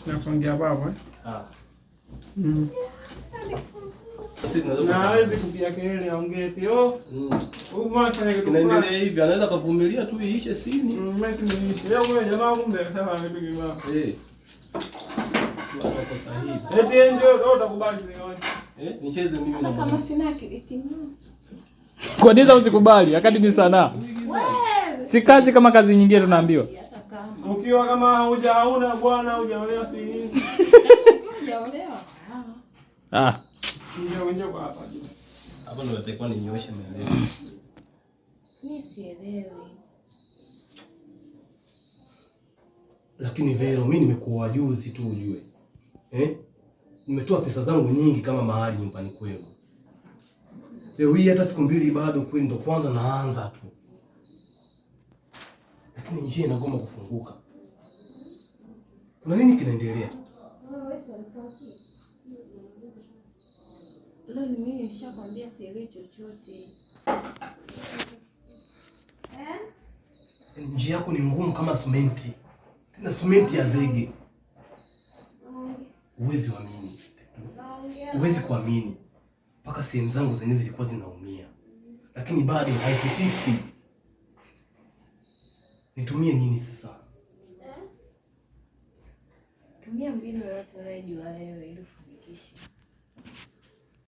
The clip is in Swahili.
Na kusongea baba. Ah. Sisi Na hawezi kupiga kelele aongee eti oh. Huyu mwana fanya kitu fulani. Kinaendelea hivi, anaweza kuvumilia tu iishe sini. Mimi si niishe. Yeye wewe jamaa kumbe sasa vitu kibao. Eh. Wako sahihi. Eti enjoy, wewe utakubali nione. Eh, nicheze mimi na Kama sina akili timamu. Kwa nini usikubali? Wakati ni sanaa. Si kazi kama kazi nyingine tunaambiwa. Hata kama. Ukiwa kama huja hauna bwana hujaolewa si nini? Ukiwa hujaolewa sawa. Ah. Njoo njoo kwa hapa. Hapa ndo natakiwa ninyooshe maelezo. Mimi sielewi. Lakini Vero, mimi nimekuoa juzi tu ujue. Eh? Nimetoa pesa zangu nyingi kama mahali nyumbani kwenu. Leo hii hata siku mbili bado kweli ndo kwanza naanza tu. Lakini njia inagoma kufunguka. Kuna nini kinaendelea? Leo ni mimi nishakwambia sielewi chochote. Njia yako ni ngumu kama simenti. Tena simenti ya zege. Huwezi kuamini. Huwezi kuamini. Mpaka sehemu zangu zenyewe zilikuwa zinaumia. Lakini bado haifutiki. Nitumie nini sasa?